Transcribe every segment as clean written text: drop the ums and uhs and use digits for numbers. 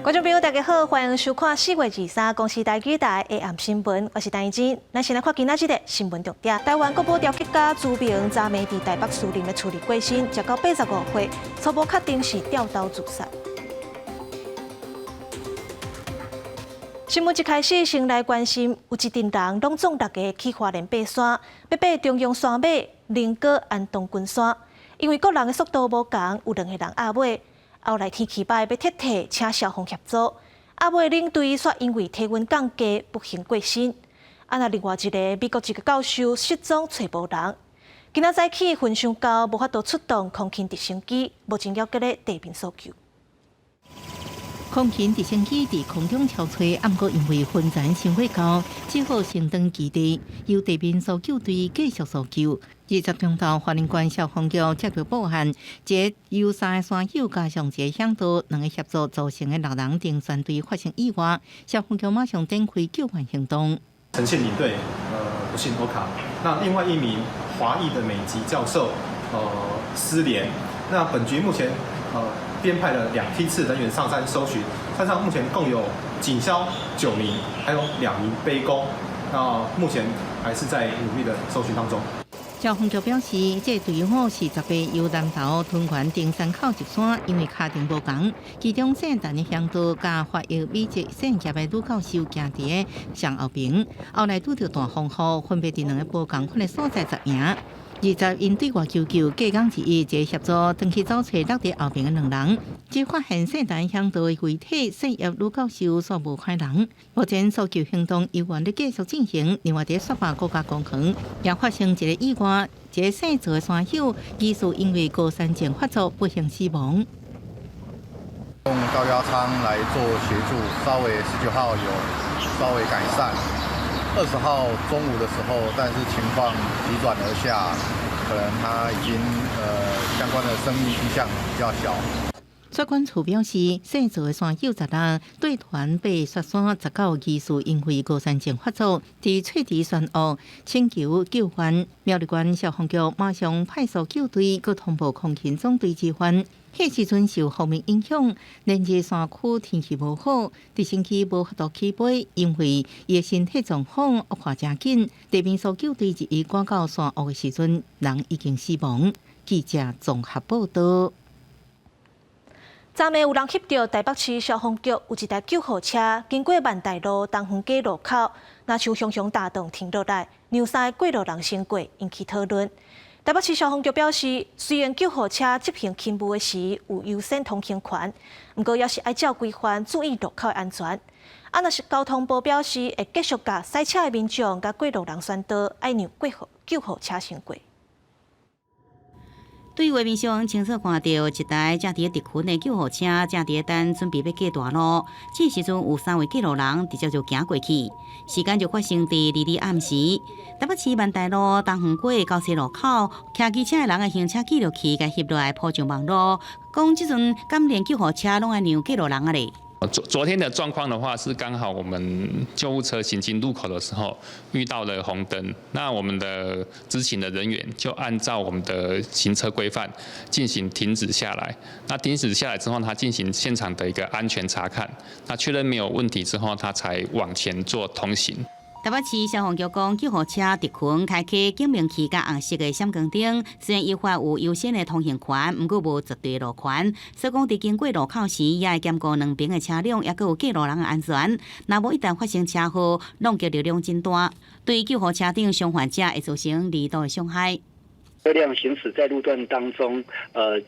觀眾朋友，大家好，歡迎收看4月23公視台語台下暗新聞，我是陳怡貞。咱先來看今仔日的新聞重點。台灣國寶雕刻家朱銘昨暝佇台北士林的厝裡過身，時到85歲，初步確定是吊刀自殺。新聞一開始，先來關心，有一陣人攏總六个去花蓮爬山，欲爬中央山脈苓哥安東軍山，因為各人的速度無仝，有兩個人壓尾。後來天氣䆀，欲撤退，請消防協助。壓尾領隊煞因為體溫降低，不幸過身。啊，若另外一個美國一個教授失蹤揣無人。今仔早起焚傷高，無法度出動空勤直升機，目前猶閣咧地面搜救。空勤直升機佇空中搜揣，毋過因為雲層傷過厚，只好先轉基地，由地面搜救隊繼續搜救。20中晝，花蓮縣消防局接到報案，一個由三個山友加上一個嚮導，兩个協助組成的六人登山隊發生意外，消防局馬上展開救援行動。陳姓領隊，不幸歐卡，那另外一名華裔的美籍教授，失聯。那本局目前，編派了兩梯次人員上山搜尋，山上目前共有警消9名，還有2名背工，那目前還是在努力的搜尋當中。消防局表示，這個隊伍是10日由南投屯門登山口入山，因為跤程無仝，其中姓陳的嚮導佮華裔美籍姓葉的女教授行佇上後爿，後來拄著大風雨，分別佇兩个無仝款的所在紮營。20𪜶對外求救，隔工二一個協助，轉去走揣落佇後爿的兩人，只發現姓陳嚮導的遺體，姓葉女教授煞無看人。目前搜救行動猶原咧繼續進行。另外，佇雪霸國家公園也發生一个意外，一个姓趙的山友疑似因為高山症發作，不幸死亡。用高壓艙來做協助，稍微19號有稍微改善。20號中午的時候，但是情況急轉而下，可能他已經相關的生命跡象比較小。疾管處表示，姓趙的山友十六對團爬雪山19疑似因為高山症發作，佇翠池山屋請求救援。苗栗縣消防局馬上派搜救隊，閣通報空勤總隊支援。彼時陣受鋒面影響，連日山區天氣無好，直升機無法度起飛，因為伊的身體狀況惡化誠緊。地面搜救隊一趕到山屋的時陣，人已經死亡。記者綜合報道。昨暝有人翕著台北市消防局有一台救護車經過萬大路東園街路口，若像熊熊大動停落來，讓三个過路人先過，引起討論。台北市消防局表示，雖然救護車執行勤務的時有優先通行權，毋過也是愛照規範注意路口的安全。啊，若是交通部表示會繼續共駛車的民眾佮過路人宣導，愛讓救護車先過。對畫面上清楚看著一台正佇咧執勤的救護車，正佇咧等準備欲過大路。這時陣有三位過路人直接就行過去。時間就發生佇2日暗時，台北市萬大路東園街交叉路口，騎機車的人的行車記錄器共翕落來鋪上網路，講這陣敢連救護車攏愛讓過路人啊咧。昨天的狀況的話，是剛好我們救護車行經路口的時候遇到了紅燈，那我們的執勤的人員就按照我們的行車規範進行停止下來。那停止下來之後，他進行現場的一個安全查看，那確認沒有問題之後，他才往前做通行。台北市消防局講，救護車執勤開啟警鳴器佮紅色的閃光燈，雖然依法有優先的通行權，毋過無絕對路權。所以講，佇經過路口時，也會兼顧兩爿的車輛，抑閣有過路人的安全。若無一旦發生車禍，撞擊力量真大，對救護車頂傷患者會造成二度的傷害。車輛行駛在路段當中，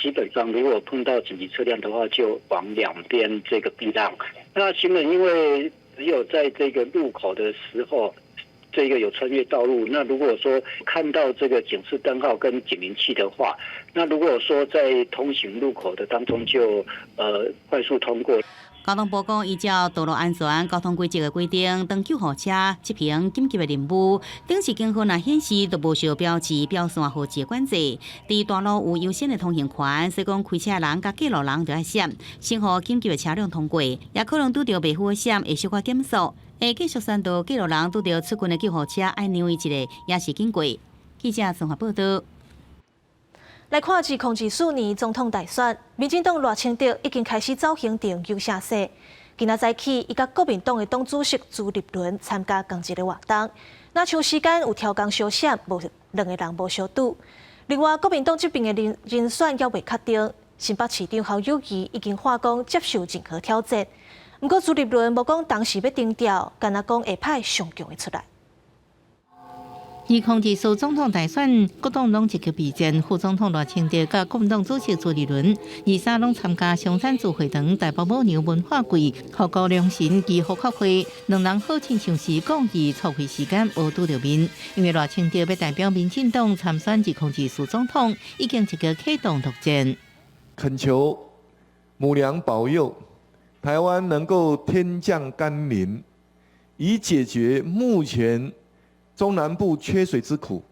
基本上如果碰到緊急車輛的話，就往兩邊這個避讓。那行人因為只有在這個路口的時候，這個有穿越道路。那如果說看到這個警示燈號跟警鳴器的話，那如果說在通行路口的當中就快速通過。交通部講，依照道路安全交通規則的規定，當救護車執行緊急的任務，頂時警號若顯示都無受標誌標線號誌的管制，佇大路有優先的通行權，所以講開車人佮過路人著愛閃，先予緊急的車輛通過，也可能拄著袂赴的閃，會小可減速。會繼續宣導過路人拄著出勤的救護車愛讓伊一下，也是緊過。記者綜合報道。來看2024年總統大選，民進黨賴清德已經開始走行程、遊聲勢。今仔早起，伊佮國民黨的黨主席朱立倫參加仝一个活動，若像時間有超工相閃，無兩个人無相拄。另外，國民黨這邊的人選猶未確定，新北市長侯友宜已經喊講接受任何挑戰。毋過朱立倫無講當時欲定調，干焦講會派上強的出來。2024總統大選，各黨攏積極備戰。副總統賴清德佮國民黨主席朱立倫，23攏參加松山主會堂台北母娘文化季，予高良神祈福法會，兩人好親像是故意錯開時間無拄著面。因為賴清德欲代表民進黨參選2024總統，已經積極啟動作戰。懇求母娘保佑台灣能夠天降甘霖，以解決目前中南部缺水之苦，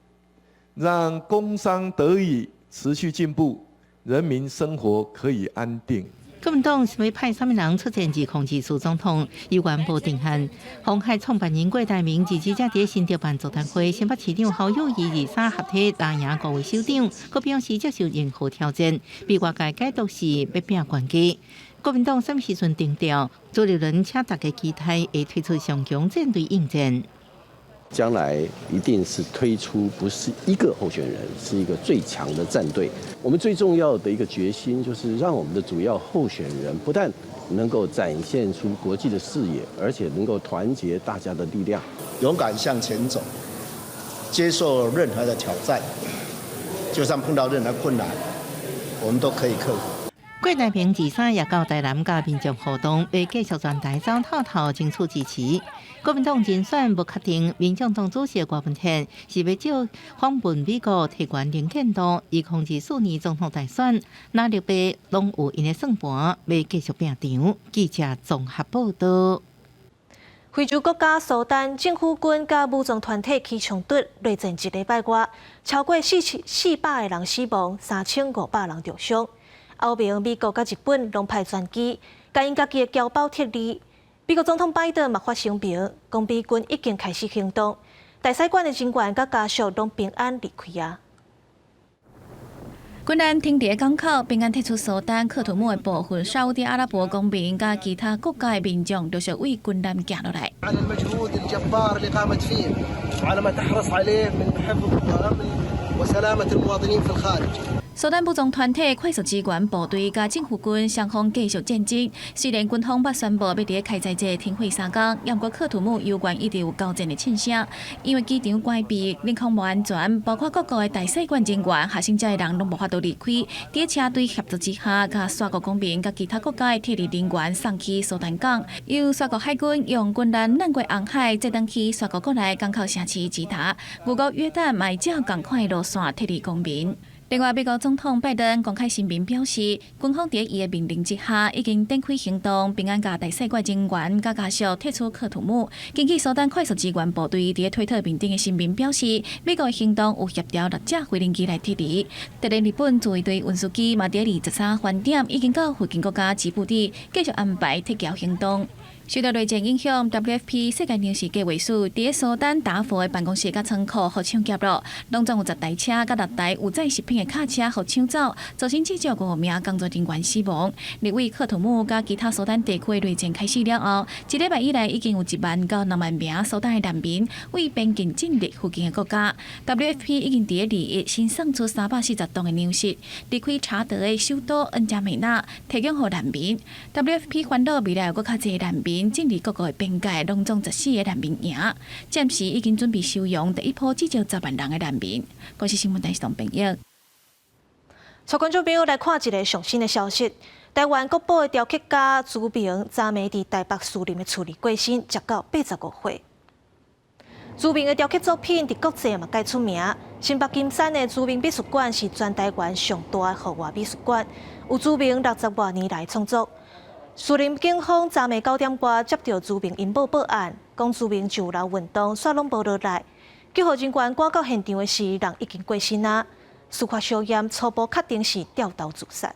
讓工商得以持續進步，人民生活可以安定。國民黨是欲派啥物人出戰2024總統？猶原無定案。鴻海創辦人郭台銘二二才佇新竹辦座談會，新北市長侯友宜23合體打贏各位首長，閣表示接受任何挑戰，被外界解讀是欲拚懸家。國民黨啥物時陣定調？朱立倫請大家期待會推出上強戰隊應戰。將來一定是推出不是一個候選人，是一個最強的戰隊。我們最重要的一個決心，就是讓我們的主要候選人不但能夠展現出國際的視野，而且能夠團結大家的力量，勇敢向前走，接受任何的挑戰，就算碰到任何困難，我們都可以克服。郭台銘23也到台南佮民眾互動，欲繼續全台走透透爭取支持。國民黨人選無確定，民眾黨主席郭文天是欲借訪問美國提懸能見度，2024年總統大選，藍綠白攏有𪜶的算盤，欲繼續拚場。記者綜合報道。非洲國家蘇丹政府軍佮武裝團體起衝突，內戰一禮拜外，超過4400個人死亡，3500人受傷。歐盟、美國佮日本攏派專機，共𪜶家己的僑胞撤離。美國總統拜登嘛發聲明，講美軍已經開始行動，大使館的人員佮家屬攏平安離開啊。軍艦停佇港口，平安撤出蘇丹喀土穆的部分沙烏地阿拉伯公民佮其他國家的民眾，陸續對軍艦行落來。蘇丹武裝團體快速支援部隊佮政府軍雙方繼續戰爭。雖然軍方捌宣布欲佇咧開戰這停火三工，猶毋過喀土穆猶原一直有交戰的凊聲。因為機場關閉，領空無安全，包括各國的大使館人員、學生遮的人攏無法度離開。佇車隊協助之下，共沙國公民佮其他國家的撤離人員送去蘇丹港，由沙國海軍用軍艦鑽過紅海，再轉去沙國國內港口城市吉達。俄國約旦嘛會照仝款的路線撤離公民。另外，美國總統拜登公開聲明表示，軍方佇伊的命令之下，已經展開行動，平安共大使館人員佮家屬撤出喀土穆。根據蘇丹快速支援部隊佇推特面頂的聲明表示，美國的行動有協調六架飛行機來撤離。特連日本自衛隊運輸機嘛，佇23飯點已經到附近國家吉布地，繼續安排撤僑行動。受到內戰影響，WFP 世界糧食計劃署佇蘇丹達佛的辦公室佮倉庫予搶劫囉，攏總有10台車佮六台有載食品的卡車予搶走，造成至少五名工作人員死亡。立委喀土穆佮其他蘇丹地區的內戰開始了後，一禮拜以來已經有1萬到2萬名蘇丹的難民對邊境進入附近的國家。WFP 已經佇21新送出340噸的糧食，離開查德的首都恩賈美納，提供予難民。WFP 煩惱未來有閣較濟難民進入各國的邊界，攏總14個難民營，暫時已經準備收容第一波至少10萬人的難民。公視新聞台是董編譯。帶觀眾朋友來看一个上新的消息：台灣國寶的雕刻家朱銘，昨暝佇台北士林的厝裡過身，才到85歲。朱銘的雕刻作品佇國際嘛蓋出名。新北金山的朱銘美術館是全台灣上大的戶外美術館，有朱銘60外年來創作。士林警方昨暝9點外接著朱銘𪜶某報案，講朱銘上樓運動，煞攏無落來。救護人員趕到現場的時，人已經過身啊。司法相驗初步確定是吊刀自殺。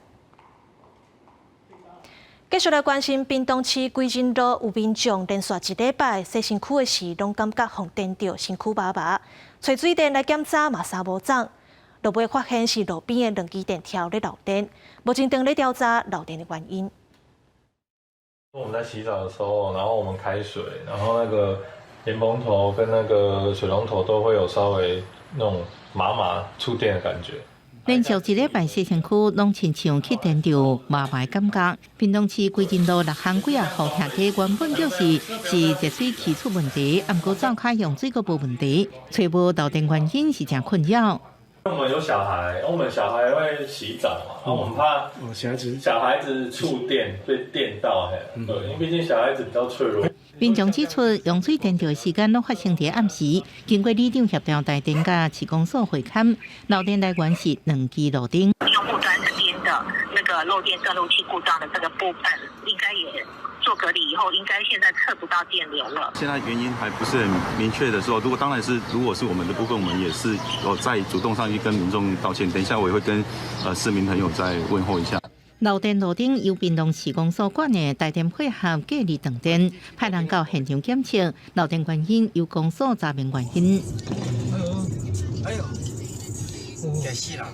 繼續來關心屏東市歸仁路有民眾連續一禮拜洗身軀的時，攏感覺予電著，身軀麻麻，揣水電來檢查嘛衫無髒。落尾發現是路邊的兩支電柱咧漏電，目前正咧調查漏電的原因。我們在洗澡的時候，然後我們開水，然後那個蓮蓬頭跟那個水龍頭都會有稍微那種麻麻觸電的感覺。連續一禮拜，洗身軀攏親像去電著麻麻感覺。屏東市歸仁路六巷幾仔戶徛家原本就是是熱水器出問題，毋過灶跤用水閣無問題，揣無漏電原因是誠困擾。我們有小孩，我們小孩會洗澡嘛，然後我們怕小孩子觸電被電到，對，因為畢竟小孩子比較脆弱。民眾指出，用水電著的時間攏發生佇暗時，經過里長協調台電佮市公所會勘，漏電來源是兩支路燈。用戶端這邊的那個漏電斷路器故障的這個部分，應該也做隔離以後，應該現在測不到電流了。現在原因還不是很明確的時候，如果當然是如果是我們的部分，我們也是有在主動上去跟民眾道歉。等一下我也會跟市民朋友再問候一下。漏電路燈由屏東市公所管的台電配合隔離斷電，派人到現場檢測漏電原因，由公所查明原因。哎呦，死人！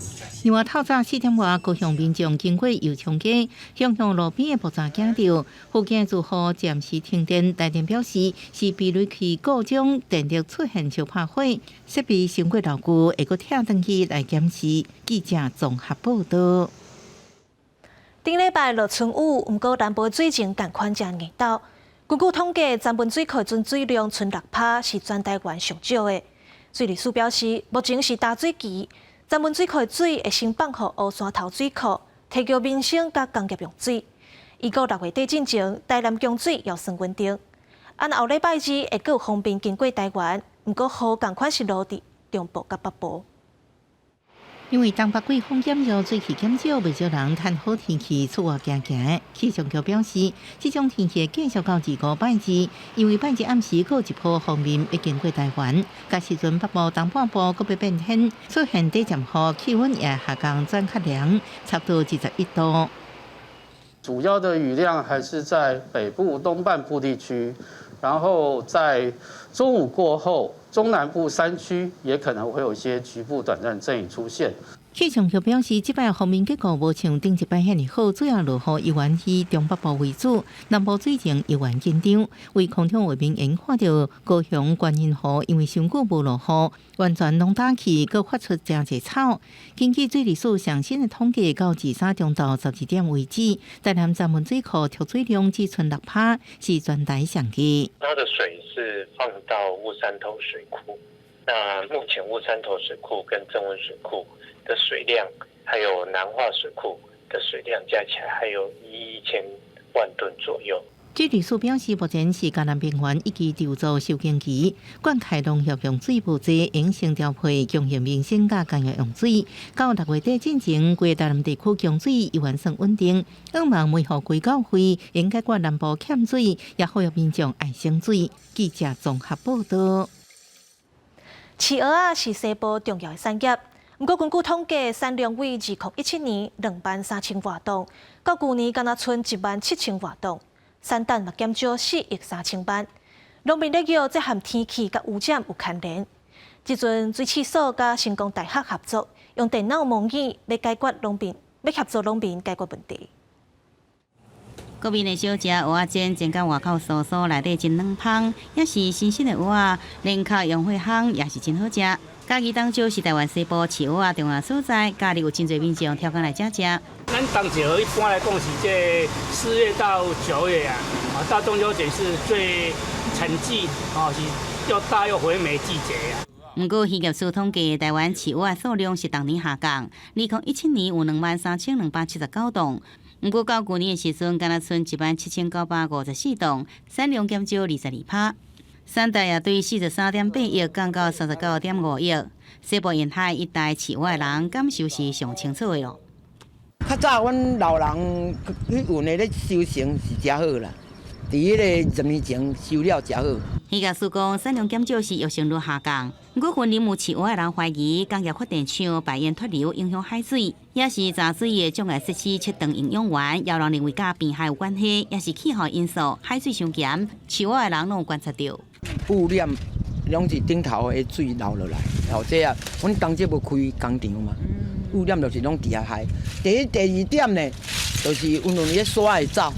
另外，透早4點外，高雄民眾經過油松街，向向路邊的木柵驚著，附近住戶暫時停電。台電表示是避雷器故障，電力出現燒拍火，設備傷過老舊，會閣拆轉去來檢視。記者綜合報道。頂禮拜落春雨，毋過南部水情仝款誠硬斗。根據統計，曾文水庫存水量賰6%，是全台灣上少的。水利署表示，目前是乾水期，曾文水庫的水會先放予烏山頭水庫，提供民生佮工業用水。預估6月底進前，台南供水也算穩定。啊，後禮拜二會閣有鋒面經過台灣，毋過雨仝款是落佇中部佮北部。因為東北季風減弱，水汽減少，袂少人趁好天氣出外行行。氣象局表示，這種天氣會繼續到二五拜二，因為拜二暗時閣有一波鋒面會經過台灣，屆時陣北部、東半部閣欲變天，出現短暫雨，氣溫也下降轉較涼，差不多21度。主要的雨量還是在北部東半部地區，然後在中午過後，中南部山區也可能會有一些局部短暫陣雨出現。氣象局表示，這擺鋒面結構無像頂一擺遐爾好，主要落雨猶原以中北部為主，南部水情猶原緊張。佇空中畫面會看著高雄觀音湖，因為傷久無落雨，完全攏焦去，閣發出誠濟草。根據水利署上新的統計，到23中晝12點為止，台南曾文水庫蓄水量只賰6%，是全台上低。它的水是放到烏山頭水庫，那目前烏山頭水庫跟曾文水庫的水量，還有南化水庫的水量加起來還有1000萬噸左右。水利署表示，目前是嘉南平原一期稻作收成期，灌溉農業用水無濟，應先調配供應民生佮工業用水。到6月底進前，規台南地區供水猶原算穩定。向望維護規繳費，應解決南部欠水，也呼籲民眾愛省水。記者綜合報道。飼蚵仔是西部重要的產業，毋過根據統計，產量為2017年2萬3千外噸，到舊年干焦賰1萬7千外噸，產值嘛減少4億3千萬。農民咧叫這和天氣佮污染有牽連。這陣水試所佮成功大學合作，用電腦模擬欲解決農民，欲協助農民解決問題。國民的小食蚵仔煎，煎甲外口酥酥，內底真軟芳，也是新鮮的蚵仔，連殼洋火烘也是真好食。嘉義東石是台灣西部飼蚵仔重要所在，假日有真濟民眾挑工來遮食。咱東石一般來講是這4月到9月啊，啊到中秋節是最產季，啊是又大又肥美季節啊。毋過漁業署統計，台灣飼蚵仔數量是逐年下降。2017年有23,279檔，毋過到舊年的時陣，干焦賰17,954檔，產量減少22%。產值也對43.8億降到39.5億。西部沿海一帶飼蚵仔的人感受是上清楚的咯。較早阮老人去運的咧收成是誠好啦，佇彼个10年前收了誠好。漁業署講，產量減少是育成率下降。毋過，雲林有飼蚵仔的人懷疑工業發電廠排煙脫硫影響海水，也是雜水的障礙設施切斷營養源，也有人認為佮病害有關係，也是氣候因素，海水傷鹹，飼蚵仔的人攏有觀察著。污染攏是頂頭的水流落來，吼這啊，阮東石無開工廠嘛，污染就是攏佇遐海。第一、第二點呢，就是阮有咧沙會走，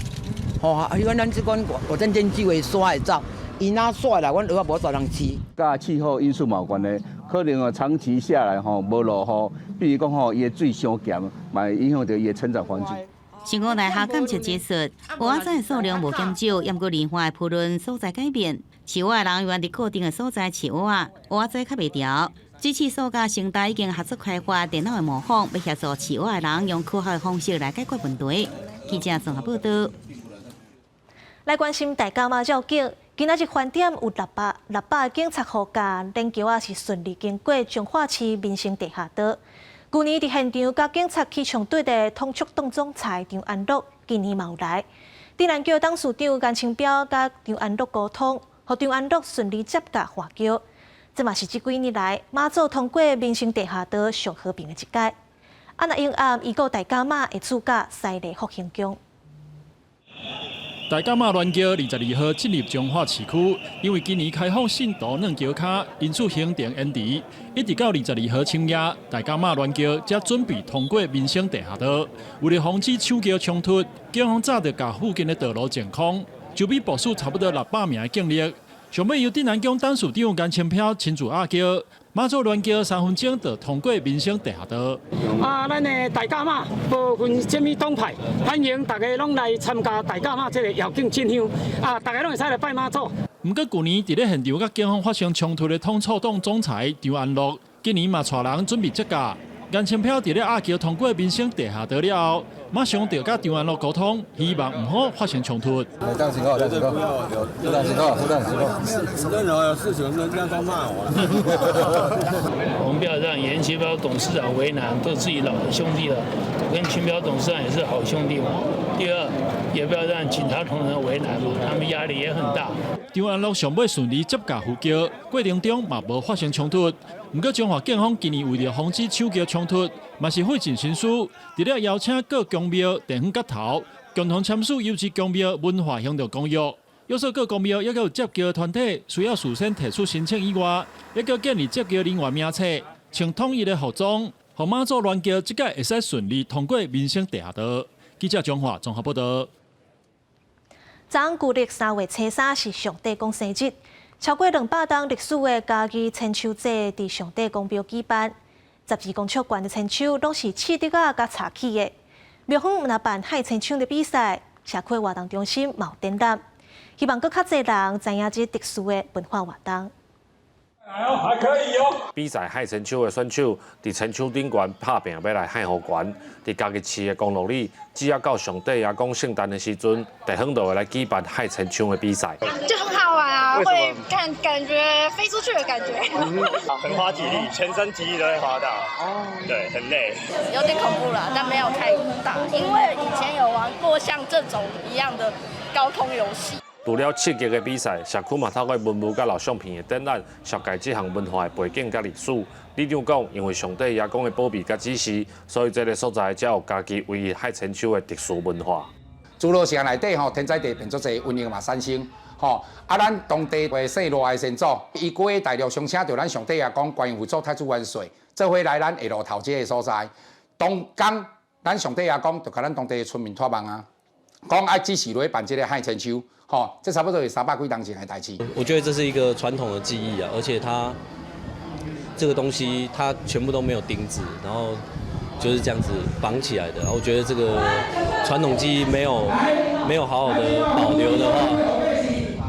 吼，啊，彼款咱這款我真真少的山會走，伊若煞來，阮蚵仔無煞人飼。佮氣候因素嘛有關係，可能哦長期下來吼無落雨，比如講吼伊的水傷鹹，嘛會影響著伊的成長環境。新五內下監測結束，蚵仔的數量無減少，毋過連花的鋪論所在改變，飼蚵仔人猶原佇固定的所在飼蚵仔，蚵仔較袂牢。水試所佮成大已經合作開發電腦的模仿，欲協助飼蚵仔的人用科學的方式來解決問題。記者綜合報道。來關心大甲媽繞境，今仔日飯點有600個警察護駕連橋仔是順利經過彰化市民生地下道。舊年佇現場佮警察起衝突的統促黨總裁張安樂，今年嘛有來。鎮瀾橋董事長顏清標佮張安樂溝通，予張安樂順利接駕岸橋。這嘛是這幾年來媽祖通過民生地下道上和平的一屆。啊，若永暗預告大甲媽的主駕西麗福興宮。大甲媽鸞轎22號進入彰化市區，因為今年開放信徒軟轎跤，因此行程延遲，一直到22號深夜，大甲媽鸞轎才準備通過民生地下道。為了防止搶轎衝突，警方早就共附近的道路淨空，周邊部署差不多600名的警力。上尾由鎮瀾宮董事長顏清標親自押轎，媽祖鸞轎3分鐘就通過民生地下道。啊，咱的大甲媽無分啥物黨派，歡迎大家攏來參加大甲媽這個繞境進香。啊，大家攏會使來拜媽祖。毋過舊年佇咧現場佮警方發生衝突的統促黨總裁張安樂，今年嘛帶人準備接駕。顏清標佇咧押轎通過民生地下道了後，馬上就佮張安樂溝通，希望毋好發生衝突。這樣情況，這樣情況，這樣情況，這樣情況。任何有事情，人家都罵我。我們不要讓顏清標董事長為難，都是自己老的兄弟了。我跟清標董事長也是好兄弟嘛。第二，也不要讓警察同仁為難嘛，他們壓力也很大。張安樂上尾順利接駕護轎，過程中嘛無發生衝突。毋過彰化警方今年為著防止搶轎衝突，嘛是費盡心思，除了邀請各宮廟地方角頭共同簽署優質宮廟文化行動公約，有說各宮廟抑閣有接轎團體需要事先提出申請以外，抑閣建立接轎人員名冊，穿統一的服裝，予媽祖鸞轎這擺會使順利通過民生地下道。記者彰化綜合報道。昨昏舊曆3月初3是上帝公生日。超過200冬歷史的嘉義千秋節，佇上帝公廟舉辦。12公尺懸的千秋攏是刺竹仔佮插起的。廟方毋但辦幌千秋的比賽，社區活動中心嘛有展覽，希望閣較濟人知影這特殊的文化活動。還可以哦。比賽幌千秋的選手，佇千秋頂懸拍拚欲來幌予懸，佇嘉義市的公路里，只要到上帝爺公聖誕的時陣，地方就會來舉辦幌千秋的比賽。就很好玩啊，會看感覺飛出去的感覺。很花體力，全身體力都會花到。哦，對，很累。有點恐怖啦，但沒有太大，因為以前有玩過像這種一樣的高空遊戲。除了刺激的比賽，社區嘛透過文物佮老相片的展覽，紹介這項文化的背景佮歷史。里長講，因為上帝爺公的保庇佮指示，所以這个所在才有嘉義唯一幌千秋的特殊文化。諸羅城內底吼，天災地變足濟，瘟疫嘛產生吼。啊，咱當地的姓賴的先祖，伊過大陸上請著咱上帝爺公觀音佛祖太子元帥，做伙來咱下路頭這个所在。當天咱上帝爺公就共咱當地的村民託夢啊，講愛指示落去辦這个幌千秋。哦，這差不多有300幾年前的代誌。我覺得這是一個傳統的技藝啊，而且它這個東西它全部都沒有釘子，然後就是這樣子綁起來的。我覺得這個傳統技藝沒有好好的保留的話，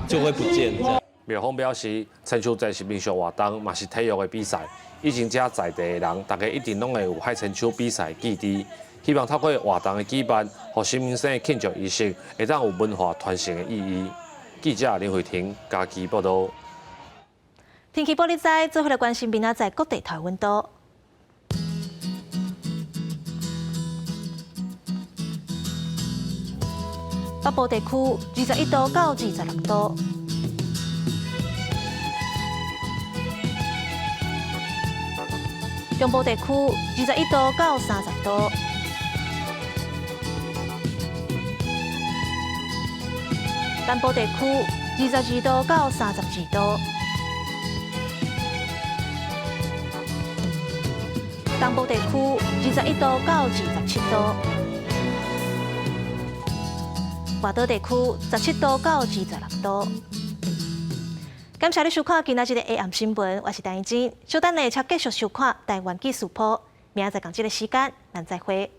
就會不見。這樣。廟方表示，千秋節是民俗活動，嘛是體育的比賽。以前遮在地的人，大家一定攏會有幌千秋比賽的記憶。希望透過活動的舉辦，予新民生的慶祝儀式會當有文化傳承的意義。記者林慧婷嘉義報道。天氣報你知，做伙來關心明仔載各地頭溫度。北部地區21度到26度。中部地區21度到30度。南部地區22度到32度。東部地區21度到27度。外島地區17度到26度。感謝你收看今仔日的下暗新聞，我是陳怡靜。稍等下，請繼續收看台灣記事報。明仔載仝這个時間，咱再會。